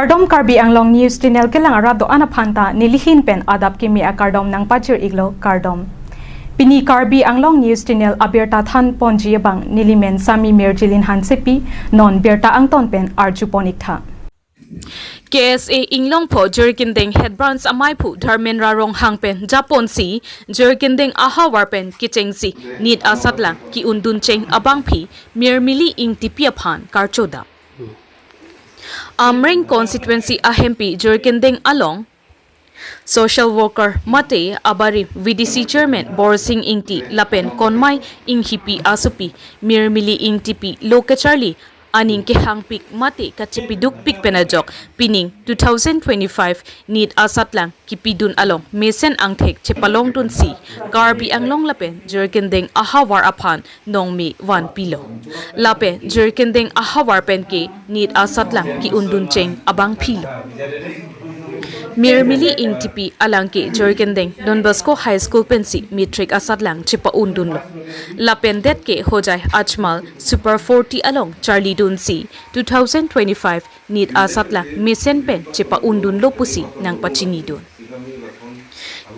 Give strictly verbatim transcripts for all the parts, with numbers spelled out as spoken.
Kardom, Karbi Anglong News Channel kelang arat do-an aphan ta nelihin pen adap kimi akardom nangpajir iklo, kardom. Pini Karbi Anglong News Channel abirta than ponji abang nelimen Sami Mirjilin Hansepi, non birta angton pen arju pon iktha. K S A Inglongpho Jirikindeng Head Branch amaiphu Dharmendra Ronghang pen japonsi Jirikindeng ahavar pen kechengsi nit asatlang ki-undun cheng abangpi Mirmili Ingtipi aphan karchodam. Amreng constituency ahempi Jirikindeng along social worker mate abarim V D C chairman Borsing Ingti lapen konmai Inghipi asopi Mirmili Ingtipi lo kacharli aning kehangpik mate kachepidukpik pen ajok pining two thousand twenty-five nit asatlang kipidun along mesen angthek chepalongdunsi Karbi Anglong lapen Jirikindeng ahavar aphan nongme vanpilo. Lapen Jirikindeng ahavar penke nit asatlang ki-undun cheng abangpilo. Mirmili Ingtipi alangke Jirikindeng Don Bosco High School pensi matric asatlang chepa-undunlo. Lapen detke Hojai Ajmal Super forty along charlidunsi two thousand twenty-five nit asatlang mesen pen chepa-undunlo pusi nangpachinidun.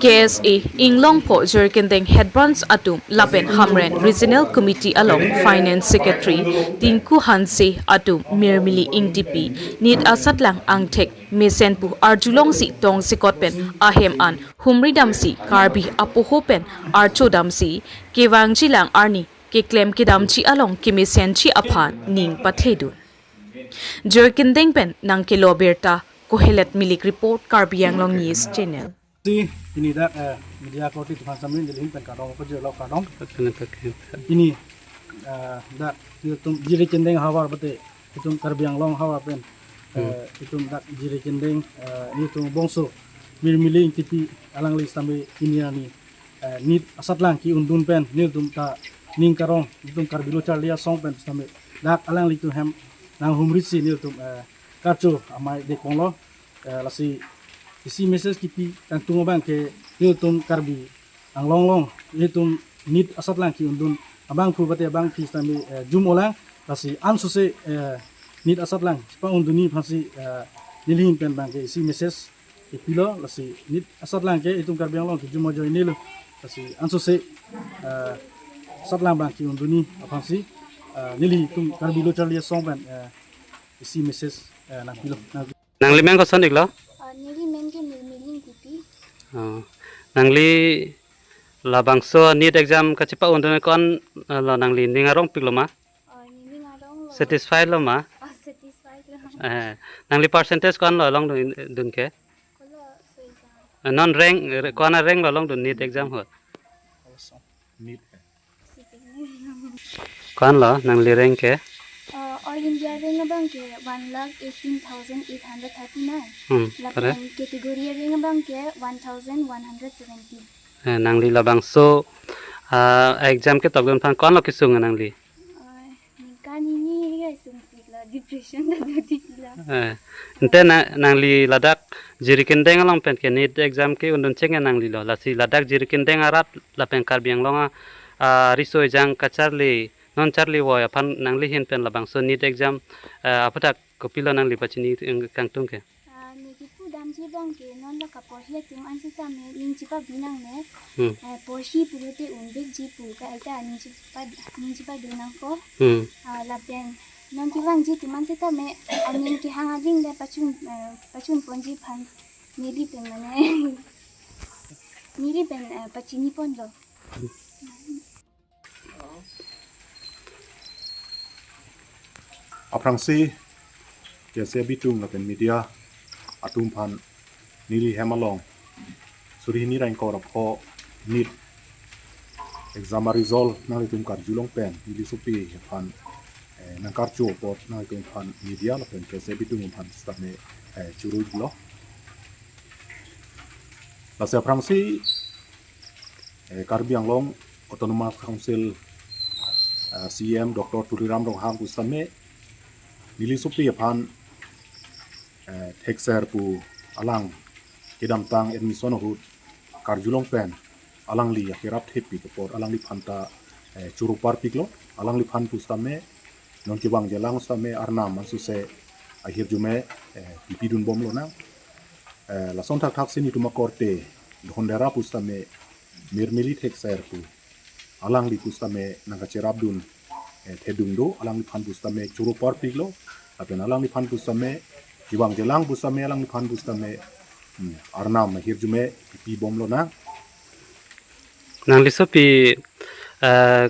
K S A Inglongpho Jirikindeng Head Branch atum lapen Hamren Regional Committee along Finance Secretary Tinku Hanse atum Mirmili Ingtipi nit asatlang angthek mesen pu arjulongsi tongsekot pen ahem an humridamsi Karbi apoho pen archodamsi kevangjilang arni keklem kedamji along kemesenji aphan ning pathedun. Jirikindeng pen nangkelo birta Kohelet Milik report, Karbi Anglong News Channel. Si, pini dak, eh, media korte atum aphan Sami Mirjilin pen kardom pajirlo, kardom. Pini, eh, dak itum Jirikindeng havar mate itum Karbi Anglong havar pen, eh, itum dak Jirikindeng, eh, itum bongso Mirmili Ingtipi alangli sitame pini arni, eh, nit asatlang ki-undun pen nelitum ta ning karong, itum Karbi lo charli asong pen sitame dak alanglitum ahem nanghumrisi nelitum, eh, karcho amei dekonglo. Eh, lasi isi message kipi kangtung abangke itum Karbi Anglong along itum nit asatlang ki-undun abangphu mate abangpi sitame, eh, jum-olang, lasi ansose, eh, nit asatlang chepa-undunji aphansi, eh, nelihin pen abangke isi message kipilo, lasi nit asatlang ke itum Karbi Anglong ke jum ajoinelo, lasi ansose, eh, asatlang abang ki-undunji aphansi, eh, nelitum Karbi lo charli asong pen, eh, isi message, eh, nangpilo. Nang- Nangli men koson iklo? Ah, neli men ke Mirmili Ingtipi. Oh. Nangli labangso nit exam kachepa-undun ko-an, eh, lo, nangli ning arongpiklo ma? Ah, neli ning aronglo. Satisfied lo ma? Ah, satisfied lo. Eh, nangli percentage ko-an lo longdun, dun ke? Kolo, so isa. Eh, non rank, re-, ko-an a rank lo longdun nit exam ahut? Nit. Ko-an lo nangli rank ke? Uh, All India rank abangke one lakh eighteen thousand eight hundred thirty-nine. Hmm, lapen pare? Category rank abangke one thousand one hundred seventy. Eh, nangli labangso, ah, exam ketokdun aphan ko-an lo kesung nangli? Uh, ningkan hini ya sungpiklo, depression ta dodiklo. Eh, ante na, nangli ladak Jirikindeng along pen ke nit exam ke-undun cheng nanglilo. Lasi ladak Jirikindeng arat lapen Karbi Anglong a, ah, riso ejang kacharli, non charli voi aphan nanglihin pen labangso nit exam, eh, aphuthak kopilo nangli pachini kangtung ke? Ah, neli kipudamji abangke non la kaporhi atum an sitame ning chepabi nangne. Hmm. Eh, porhi pulote unbekji pu kaita ning chepa, ning chepadun nangpo. Hmm. Ah, lapen non kevangji atum an sitame aning kehang aling le pachun, eh, pachun ponji aphan neli pen mane neli pen, eh, pachini ponlo. Aphrangsi K S A bitung lapen media atum aphan neli hem along suri hini ra ingkoi ra pho nit exam a result nanglitum karjulong pen neli sopi aphan, eh, nangkarcho apot nanglitum aphan media lapen K S A bitung aphan sitame, eh, churilo. Lasi aphrangsi, eh, Karbi Anglong Autonomous Council, eh, C E M Doctor Tuliram Ronghang pu sitame neli sopi aphan, eh, thekser pu alang kedamtang admission ahut karjulong pen alangli akerap thepik apot alangliphan ta, eh, choro parpiklo. Alangliphan pu sitame non kevangji alang sitame arnam ansose ahirjume, eh, pipidun bomlonang. Eh, lason thakthak si netum akorte Dhondera pusitame Mirmili Thekser pu, alangli pusitame nangkacherapdun, eh, thedung do, alangliphan pusitame choro parpiklo, lapen alangliphan pusitame, kevang jelang pusitame, alangliphan pusitame, hmm, arnam ahirjume pipibomlonang. Nangli sopi, eh,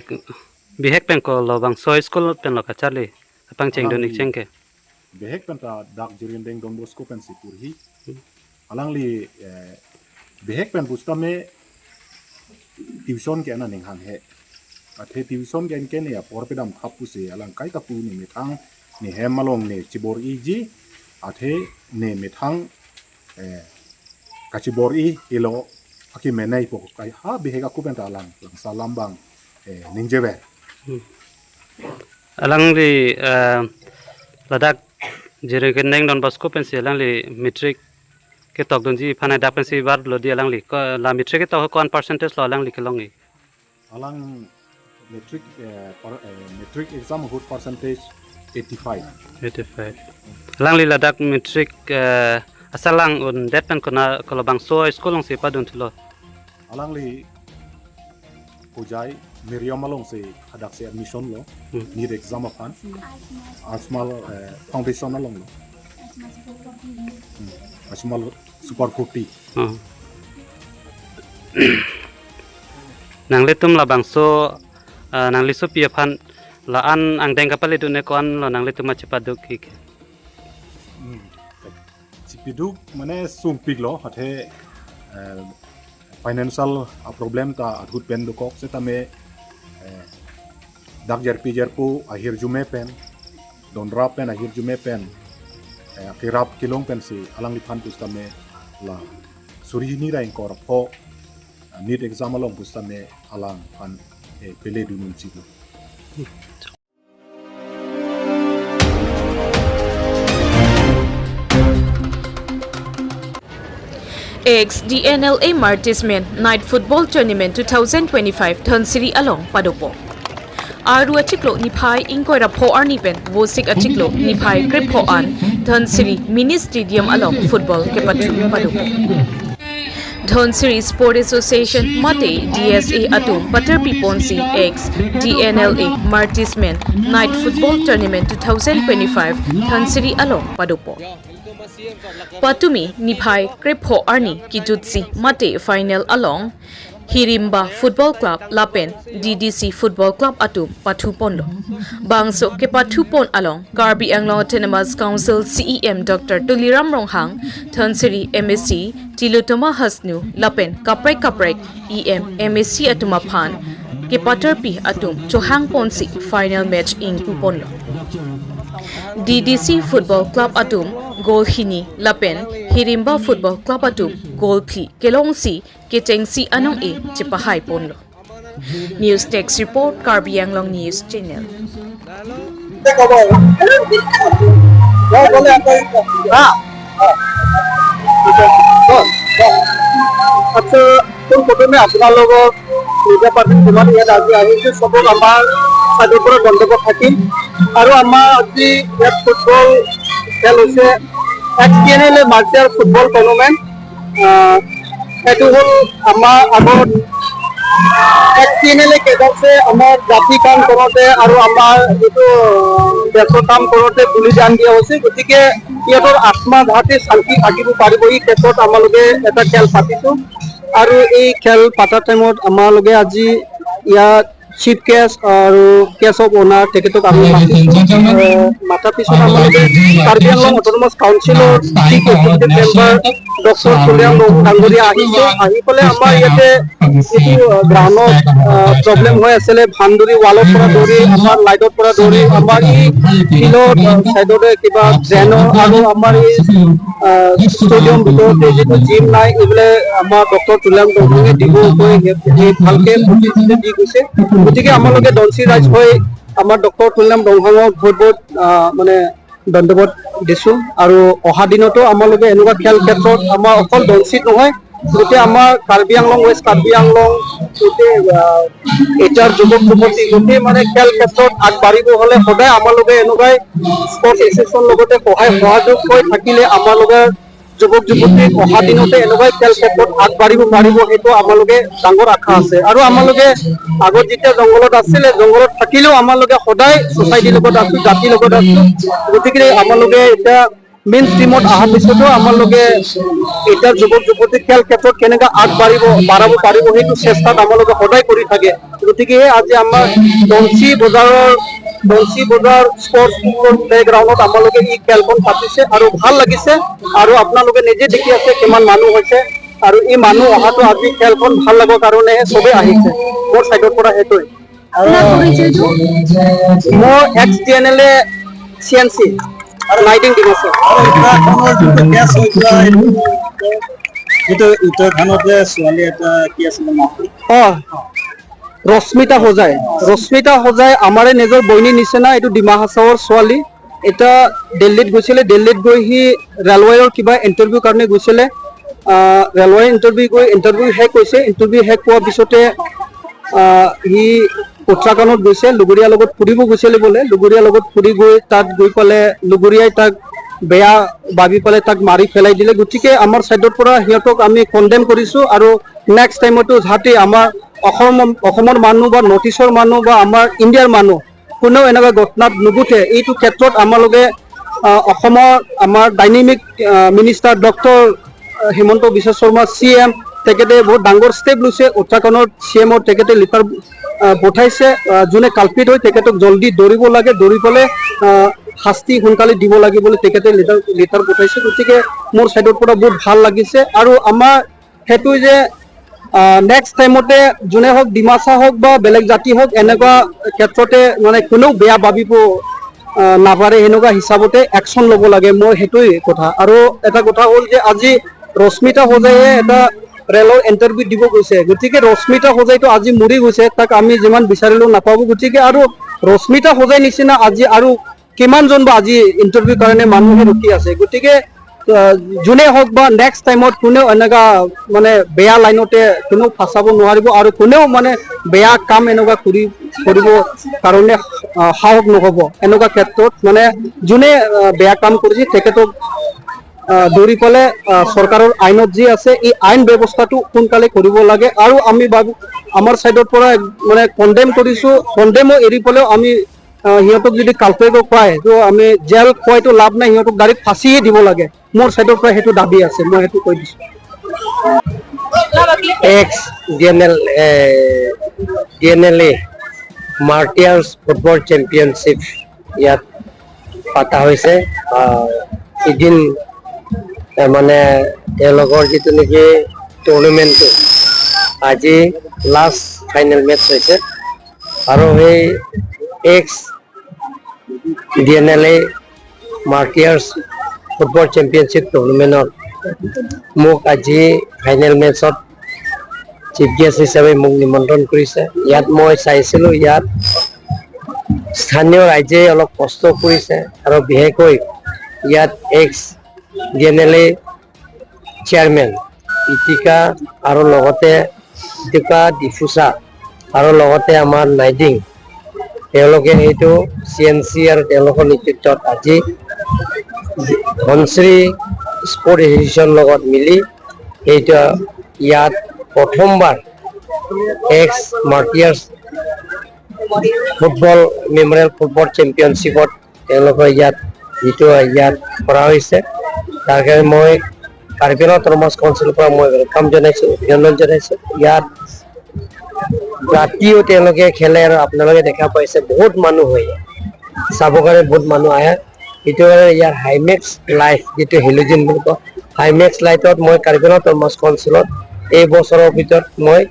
bihek pen ko labangso school pen lo kacharli, apangcheng dun Alangli ikcheng ke. Bihek pen ta dak Jirindeng Don Bosco pensi porhi. Alangli, eh, bihek pen pusitame tuition ke-en aning hanghe. Athe tuition ke-en ke ne apor pedam khap pusi alang kaita pu ne methang ne hem along ne chibor-iji. Athe ne methang, eh, kachibor-ilo akemenei po kai ha bihek ako pen ta alang langsa alam abang, eh, ningjever. Hmm. Alangli, eh, ladak Jirindeng Don Bosco pensi alangli matric ketokdunji aphan dak pensi varlo di alangli. Ko, la matric ketok ko-an percentage lo alangli kelong-i? Alang matric, eh, per-, eh, matric exam ahut percentage eighty-five. Eighty-five. Alangli ladak matric, eh, asalang undet pen kona ko labangso school alongsi padunthulo? Alangli Hojai Miriam alongsi hadaksi admission lo, Hmm. NEET exam aphan. Ajmal, eh, Foundation alonglo. Hmm. Ajmal Super forty. Hmm. Nanglitum labangso, eh, nangli sopi aphan la-an angdeng kapaledun-e ko-an lo nanglitum achepaduk ik? Hmm. Chepiduk mane sungpiklo, athe, eh, financial a problem ta ahut pen dokok setame, eh, dak jirpi jirpo ahirjume pen, donrap pen ahirjume pen, eh, kerap kelong pensi alangliphan pusitame la suri hini ra ingkoi ra pho, eh, NEET exam along pusitame alangphan, eh, peledun unchiklo. Ex D N L A Martismen Night Football Tournament two thousand twenty-five Dhansiri along padopo. Aru achiklo niphai ingkoi ra pho arni pen Vosik achiklo niphai krepho an Dhansiri Mini Stadium along football kepathu padopo. Dhansiri Sport Association mate D S A atum paterpi ponsi ex D N L A Martismen Night Football Tournament two thousand twenty-five Dhansiri along padopo. Patumi niphai krepho arni kejutsi mate final along Hirimba Football Club lapen D D C Football Club atum pathu ponlo. Bangso kepathu pon along Karbi Anglong Autonomous Council C E M Doctor Tuliram Ronghang, Dhansiri M A C Tilottama Hasnu lapen kaprek kaprek E M, M A C atum aphan kepaterpi atum chohang ponsi final match ingpu ponlo. D D C Football Club atum goal hini lapen Hirimba Football Club atum goal phli kelongsi kechengsi anong-e chepahai ponlo. News Desk Report, Karbi Anglong News Channel. আচ্ছা, কোন প্রথমে আপোনালোকক নিজে পাতিম, যিমান ইয়াত আজি আহিছে, চবক আমাৰ চাইডৰ পৰা ধন্যবাদ থাকিল। আৰু আমাৰ আজি ইয়াত ফুটবল খেল হৈছে, এক্স টি এন এল এ মাৰ্চাৰ ফুটবল টুৰ্ণামেণ্ট। আহ, এইটো হ'ল আমাৰ আগত এক্স টি এন এল এ কেডাৰ্ছে আমাৰ জাতি কাম কৰোঁতে আৰু আমাৰ এইটো দেশৰ কাম কৰোঁতে বলিদান দিয়া হৈছে। গতিকে সিহঁতৰ আত্মা যাতে শান্তি থাকিব পাৰিব, এই ক্ষেত্ৰত আমালোকে এটা খেল পাতিছোঁ। আৰু এই খেল পতাৰ টাইমত আমালোকে আজি ইয়াত চিফ গেষ্ট আৰু গেষ্ট অফ অনাৰ তেখেতক আমি মাতিছোঁ। আহ, মাতাৰ পিছত আমালোকে কাৰ্বি আংলং অট'নমাছ কাউন্সিলৰ চিফ এক্সিকিউটিভ মেম্বাৰ ডক্টৰ কল্যাণ ডাঙৰীয়া আহিছে। আহি পেলাই আমাৰ ইয়াতে যিটো, আহ, গ্ৰাউণ্ডত, আহ, প্ৰব্লেম হৈ আছিলে, বাউণ্ডেৰী ৱালৰ পৰা ধৰি, আমাৰ লাইটৰ পৰা ধৰি, আমাৰ এই ফিল্ডত, আহ, ছাইডতে কিবা ড্ৰেইনৰ আৰু আমাৰ এই, আহ, ষ্টেডিয়াম ভিতৰতে যিটো জিম নাই, এইবোলে আমাৰ ডক্টৰ তুলিৰাম ৰংহাঙে দিব কৈ সেই, সেই ভালকে প্ৰতিশ্ৰুতি দি গৈছে। গতিকে আমালোকে ধনশিৰি ৰাইজ হৈ আমাৰ ডক্টৰ তুলিৰাম ৰংহাঙক বহুত বহুত, আহ, মানে ধন্যবাদ দিছোঁ। আৰু অহা দিনতো আমালোকে এনেকুৱা খেল ক্ষেত্ৰত আমাৰ অকল ধনশিৰিত নহয়, গোটেই আমাৰ কাৰ্বি আংলং, ৱেষ্ট কাৰ্বি আংলং গোটেই, আহ, এতিয়াৰ যুৱক যুৱতী গোটেই মানে খেল ক্ষেত্ৰত আগবাঢ়িব হ'লে সদায় আমালোকে এনেকুৱাই স্পৰ্টছ এছ'চিয়েশ্যন লগতে সহায় সহযোগ হৈ থাকিলে আমালোকে যুৱক যুৱতী অহা দিনতে এনেকুৱাই খেল ক্ষেত্ৰত আগবাঢ়িব পাৰিব, সেইটো আমালোকে ডাঙৰ আশা আছে। আৰু আমালোকে আগত যেতিয়া জংঘলত আছিলে, জংঘলত থাকিলেও আমালোকে সদায় ছ'চাইটিৰ লগত আছো, জাতিৰ লগত আছো। গতিকে আমালোকে এতিয়া মেইন ষ্ট্ৰীমত অহাৰ পিছতো আমালোকে এতিয়া যুৱক যুৱতী খেল ক্ষেত্ৰত কেনেকৈ আগবাঢ়িব, বাঢ়াব পাৰিব, সেইটো চেষ্টাত আমালোকে সদায় কৰি থাকে। গতিকে আজি আমাৰ বংশী বজাৰৰ, বংশী বজাৰ স্পৰ্টছ প্লেগ্ৰাউণ্ডত আমালোকে এই খেলখন পাতিছে আৰু ভাল লাগিছে। আৰু আপোনালোকে নিজে দেখি আছে কিমান মানুহ হৈছে। আৰু এই মানুহ অহাটো আজি খেলখন ভাল লগৰ কাৰণে চবেই আহিছে। মোৰ চাইডৰ পৰা সেইটোৱে। আপোনাৰ পৰিচয়টো? মই এক্স টি এন এল এ চি এন চি, নাইডিং ডিমাচা। আৰু উত্তৰাখণ্ডৰ যিটো বেষ্ট হৈ যোৱা এইটো, এইটো উত্তৰাখণ্ডত যে ছোৱালী এটা কি আছিলে নামটো? অ, ৰশ্মিতা হোজাই। ৰশ্মিতা হোজাই আমাৰে নিজৰ বইনী নিচিনা, এইটো ডিমা হাছাওৰ ছোৱালী। এতিয়া দিল্লীত গৈছিলে, দিল্লীত গৈ সি ৰেলৱেৰ কিবা ইণ্টাৰভিউ কাৰণে গৈছিলে। আহ, ৰেলৱে ইণ্টাৰভিউ গৈ ইণ্টাৰভিউ শেষ হৈছে। ইণ্টাৰভিউ শেষ হোৱাৰ পিছতে, আহ, সি উত্তৰাখণ্ডত গৈছে, লগৰীয়াৰ লগত ফুৰিব গৈছিলে বোলে। লগৰীয়াৰ লগত ফুৰি গৈ তাত গৈ পেলাই লগৰীয়াই তাক বেয়া ভাবি পেলাই তাক মাৰি পেলাই দিলে। গতিকে আমাৰ চাইডৰ পৰা সিহঁতক আমি কণ্ডেম কৰিছো আৰু নেক্সট টাইমতো যাতে আমাৰ অসম, অসমৰ মানুহ বা নৰ্থ ইষ্টৰ মানুহ বা আমাৰ ইণ্ডিয়াৰ মানুহ কোনেও এনেকুৱা ঘটনাত নুগুঠে। এইটো ক্ষেত্ৰত আমালোকে, আহ, অসমৰ আমাৰ ডাইনামিক, আহ, মিনিষ্টাৰ ডক্টৰ, আহ, হিমন্ত বিশ্ব শৰ্মা চি এম, তেখেতে বহুত ডাঙৰ ষ্টেপ লৈছে। উত্তৰাখণ্ডৰ চি এমৰ তেখেতে লেটাৰ, আহ, পঠাইছে, আহ, যোনে কালপ্ৰিট হয় তেখেতক জল্দি ধৰিব লাগে, ধৰি পেলাই, আহ, শাস্তি সোনকালে দিব লাগে বুলি তেখেতে লেটাৰ, লেটাৰ পঠাইছে। গতিকে মোৰ চাইডৰ পৰা বহুত ভাল লাগিছে। আৰু আমাৰ সেইটো যে, আহ, নেক্সট টাইমতে যোনে হওক, ডিমাচা হওক বা বেলেগ জাতি হওক, এনেকুৱা ক্ষেত্ৰতে মানে কোনেও বেয়া ভাবিব, আহ, নাপাৰে, সেনেকুৱা হিচাপতে একশ্যন ল'ব লাগে। মোৰ সেইটোৱেই কথা। আৰু এটা কথা হ'ল যে আজি ৰশ্মিতা হোজাইয়ে এটা ৰেলৰ ইণ্টাৰভিউ দিব গৈছে, গতিকে ৰশ্মিতা হোজাইটো আজি মৰি গৈছে, তাক আমি যিমান বিচাৰিলেও নাপাব। গতিকে আৰু ৰশ্মিতা হোজাই নিচিনা আজি আৰু কিমানজন বা আজি ইণ্টাৰভিউ কাৰণে মানুহে ৰখি আছে। গতিকে, আহ, যোনে হওক বা নেক্সট টাইমত কোনেও এনেকা মানে বেয়া লাইনতে কোনেও ফচাব নোৱাৰিব আৰু কোনেও মানে বেয়া কাম এনেকুৱা কৰি, কৰিব কাৰণে, আহ, সাহস নহ'ব। এনেকুৱা ক্ষেত্ৰত মানে যোনে, আহ, বেয়া কাম কৰিছে তেখেতক, আহ, ধৰি পেলাই, আহ, চৰকাৰৰ আইনত যি আছে এই আইন ব্যৱস্থাটো সোনকালে কৰিব লাগে। আৰু আমি ভাবো, আমাৰ চাইডৰ পৰা মানে কণ্ডেম কৰিছো, কণ্ডেমো এৰি পেলাইও আমি, আহ, সিহঁতক যদি কালপ্ৰিটক পায়, তো আমি জেল খুৱাইতো লাভ নাই, সিহঁতক ডাইৰেক্ট ফাঁচিয়ে দিব লাগে। মোৰ চাইডৰ পৰা সেইটো দাবী আছে, মই সেইটো কৈ দিছো। এক্স ডি এন এল, এ, ডি এন এল এ মাৰ্টিয়াৰ্ছ ফুটবল চেম্পিয়নশ্বিপ ইয়াত পতা হৈছে। আহ, এদিন, আহ, মানে তেওঁলোকৰ যিটো নেকি টুৰ্ণামেণ্টটো আজি লাষ্ট ফাইনেল মেচ হৈছে আৰু সেই এক্স ডি এন এল এ মাৰ্টিয়াৰ্ছ ফুটবল চেম্পিয়নশ্বিপ টুৰ্ণামেণ্টত মোক আজি ফাইনেল মেচত চিফ গেষ্ট হিচাপে মোক নিমন্ত্ৰণ কৰিছে। ইয়াত মই চাইছিলো, ইয়াত স্থানীয় ৰাইজে অলপ কষ্ট কৰিছে আৰু বিশেষকৈ ইয়াত এক্স ডি এন এল এ চেয়াৰমেন ইটিকা আৰু লগতে ইটিকা ডিফুচা আৰু লগতে আমাৰ নাইডিং, তেওঁলোকে সেইটো চি এন চি আৰু তেওঁলোকৰ নেতৃত্বত আজি ধনশিৰি স্পৰ্ট এছ'চিয়েশ্যন লগত মিলি সেইটো ইয়াত প্ৰথমবাৰ এক্স মাৰ্টিয়াৰ্ছ ফুটবল মেমৰিয়েল ফুটবল চেম্পিয়নশ্বিপত তেওঁলোকৰ ইয়াত যিটো ইয়াত কৰা হৈছে, তাৰ কাৰণে মই কাৰ্বি আংলং অট'নমাছ কাউন্সিলৰ পৰা মই ৱেলকাম জনাইছো, অভিনন্দন জনাইছো। ইয়াত ৰাতিও তেওঁলোকে খেলে আৰু আপোনালোকে দেখা পাইছে বহুত মানুহ হয়, চাবৰ কাৰণে বহুত মানুহ আহে। এইটো ইয়াৰ হাইমেক্স লাইট, যিটো হেল'জেন বুলি কয়, হাইমেক্স লাইটত মই কাৰ্বি আংলং অট'নমাছ কাউন্সিলত এই বছৰৰ ভিতৰত মই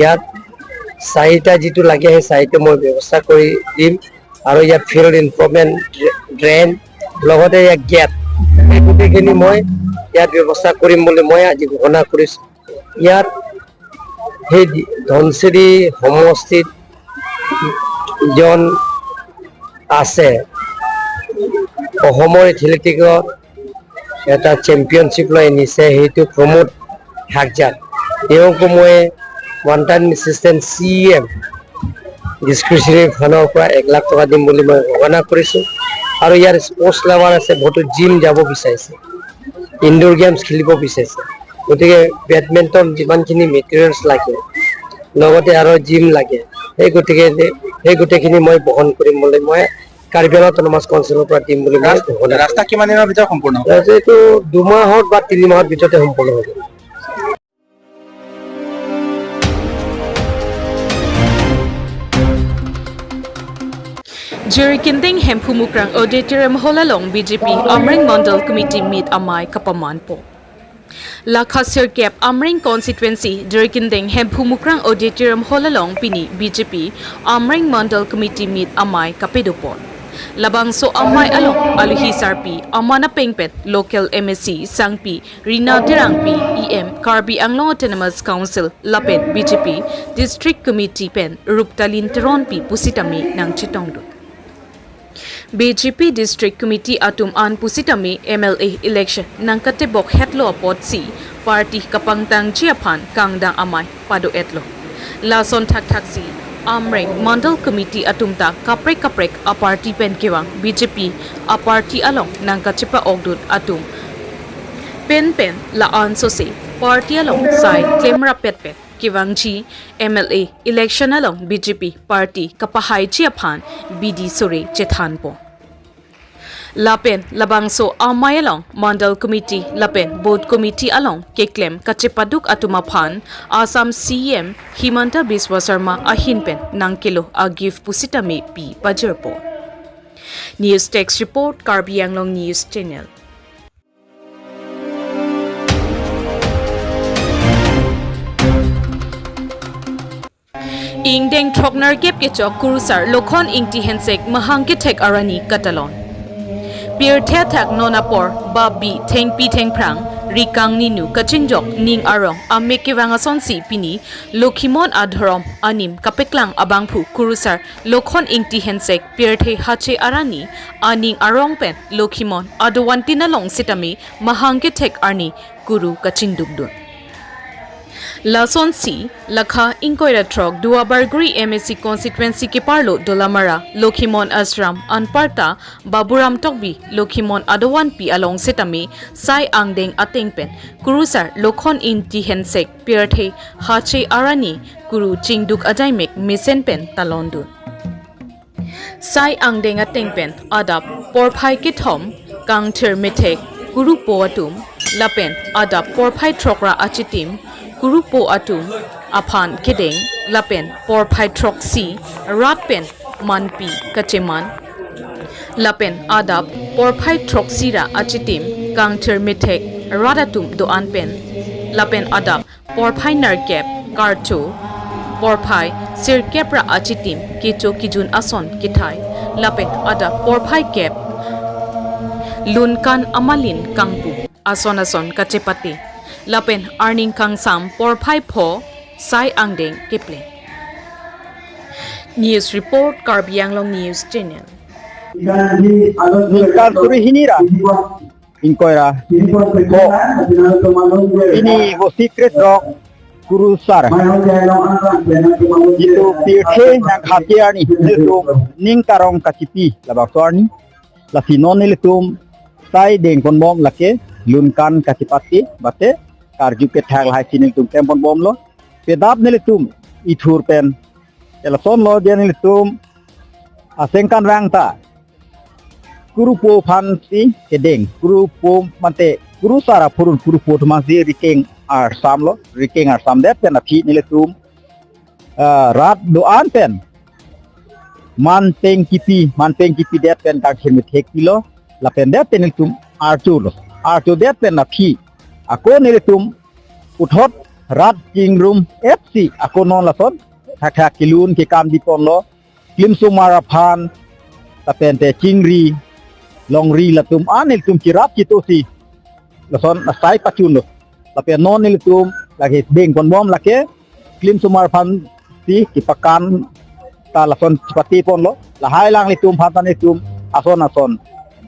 ইয়াত চাৰিটা যিটো লাগে সেই চাৰিটা মই ব্যৱস্থা কৰি দিম। আৰু ইয়াত ফিল্ড ইম্প্ৰুভমেণ্ট, ড্ৰেইন, লগতে ইয়াত গেট, এই গোটেইখিনি মই ইয়াত ব্যৱস্থা কৰিম বুলি মই আজি ঘোষণা কৰিছো। ইয়াত সেই দি- ধনশিৰি সমষ্টিত জন আছে, অসমৰ এথলেটিকত এটা চেম্পিয়নশ্বিপ লৈ আনিছে, সেইটো প্ৰমোদ সাত হাজাৰ। তেওঁকো মই ওৱান টাইম এছিষ্টেণ্ট চি ই এম ডিছক্ৰিচনেৰী ফাণ্ডৰ পৰা এক লাখ টকা দিম বুলি মই ঘোষণা কৰিছোঁ। আৰু ইয়াৰ স্পৰ্টছ লাভাৰ আছে, বহুতো জিম যাব বিচাৰিছে, ইনডোৰ গেমছ খেলিব বিচাৰিছে। গতিকে বেডমিণ্টন যিমানখিনি মেটেৰিয়েলছ লাগে, লগতে আৰু জিম লাগে, সেই গতিকে যে, সেই গোটেইখিনি মই বহন কৰিম বুলি মই কাৰ্বি আংলং অট'নমাছ কাউন্সিলৰ পৰা দিম বুলি মই ৰাস্তা, ঘোষণা কৰিছোঁ। ৰাস্তা কিমান দিনৰ ভিতৰত সম্পূৰ্ণ হ'ব? ৰাস্তা এইটো দুমাহত বা তিনি মাহৰ ভিতৰতে সম্পূৰ্ণ হৈ যাব। Jirikinding Hemphu Mukrang Auditorium Hall along B J P Amreng Mandal Committee meet amei kapamanpo. Lakha sirkep Amreng Constituency, Jirikinding Hemphu Mukrang Auditorium Hall along pini B J P Amreng Mandal Committee meet amei kapadopon. Labangso amei along alohi sarpi Amana Pengpet, local M A C sangpi Rina Terangpi, E M Karbi Anglong Autonomous Council lapen B J P District Committee pen Ruptalin Teronpi pusitame nangchetongdun. B J P District Committee atum an pusitame M L A election nangkatebok hetlo apotsi party kapangtangji aphan kangdang amei pado-etlo. Lason thakthaksi Amreng Mandal Committee atum ta kaprek kaprek aparty pen kevang B J P aparty along nangkachepa-okdun atum penpen la-an sose party along sai klemrap petpet kevangji M L A election along B J P party kapahaiji aphan bidi sore chethanpo. Lapen labangso amei along Mandal Committee lapen Booth Committee along keklem kachepaduk atum aphan Assam C E M Himanta Biswa Sarma ahin pen nangkelo a-gift pusitame pi pajirpo. News Desk Report, Karbi Anglong News Channel. Ingdeng throknerkep kechok kurusar Lokhon Ingti Hensek mahang kethek arni katalon. Pirthe athak non apor babi thengpi thengphrang ri kangninu kachingjok ning arong amek kevang asonsi pini Lokhimon adhorom anim kapeklang abangphu kurusar Lokhon Ingti Hensek pirthe hache arni aning arong pen Lokhimon adovantin along sitame mahang kethek arni kuru kachingdukdun. Lasonsi lakha ingkoi ra throk Duar Bagori M A C constituency keparlo Dolamara Lokhimon Ashram anparta Baburam Tokbi Lokhimon adovanpi along sitame sai angdeng ateng pen kurusar Lokhon Ingti Hensek pirthe hache arni kuru chingduk ajaimek mesen pen talondun. Sai angdeng ateng pen adap porphai kethom kangthir methek kurupo atum lapen adap porphai throk ra achitim kurupo atum aphan kedeng lapen porphai throksi rat pen manpi kacheman lapen adap porphai throksi ra achitim kangthir methek rat atum do-an pen lapen adap porphai nerkep karcho porphai sirkep ra achitim kecho kejun ason kethai lapen adap porphai kep lunkan amalin kangpu ason ason kachepate lapen arning kangsam porphai pho sai angdeng kepleng. News report, Karbi Anglong News Channel. Ningkan suri hini ra ingkoi ra ko pini Bosti Krethrok kurusar jitu pirthe nang khati arni nelitum ning karong kachipi labangso arni lasi non nelitum sai dengponbom lake lunkan kachepate bate karju kethak lahai si nelitum klem ponbomlo. Pedap nelitum ithur pen elason lo dia nelitum asengkan rang ta kurupo aphansi kedeng, kurupo mate kurusar aphurun kurupo atum aphansi rikeng arsam lo, rikeng arsam det pen aphi nelitum ah, rat do-an pen manpeng kipi, manpeng kipi det pen kangthir methek pilo lapen det pen nelitum archo lo, archo det pen aphi ako nelitum puthot rat chingrum F C ako non lason thakthak kelun kekam diponlo, klimsomar aphan lapen te chingri longri latum an nelitum chirap chitosi lason asai pachunlo. Lapen non nelitum lake dengponbom lake klimsomar aphansi kepakan ta lason chepate ponlo. Lahai alanglitum aphan ta nelitum ason ason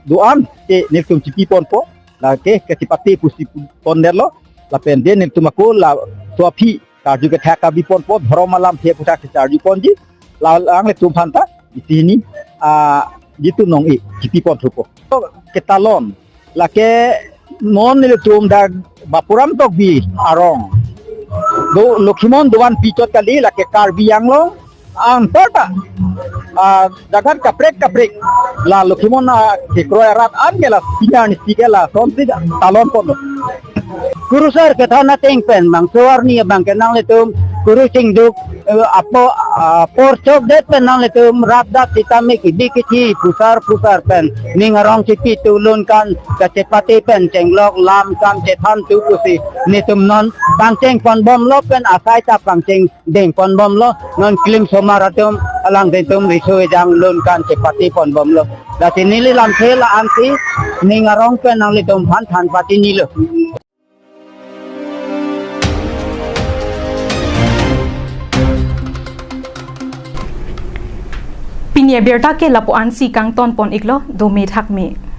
do-an ke nelitum chipi ponpo, lake kachepate pusi pondetlo. Lapen de nelitum ako laso aphi karju kethak kabi ponpo, dhorom alamthe aphuthak si karju ponji. La nanglitum aphanta isi hini, ah, jitu nong-e kipi pon thupo. To ketalon, lake non nelitum dak Bapuram Tokbi arong do Lokhimon dovan pichot kali, lake Karbi Anglong anparta, ah, jagat kaprek kaprek la Lokhimon, ah, kekroi arat an ke la pini arni si ke lasonsi talon ponlo. Kurusar kethon ateng pen bangso arni abang ke nanglitum kurusing duk, eh, apo, ah, apor chokdet pen nanglitum rat dak sitame kidi kithi pusar pusar pen ning arong si pitu lun kan kachepate pen chenglok lam kam chethan tu pusi nelitum non pangcheng ponbomlo pen asai ta pangcheng deng ponbomlo, non klim somar atum alang dengtum riso ejang lun kan chepate ponbomlo. Lasi neli lamthe la-ansi ning arong pen nanglitum aphan than pati nilo. Pini abirta ke lapu-ansi kangton pon iklo, dome thakme.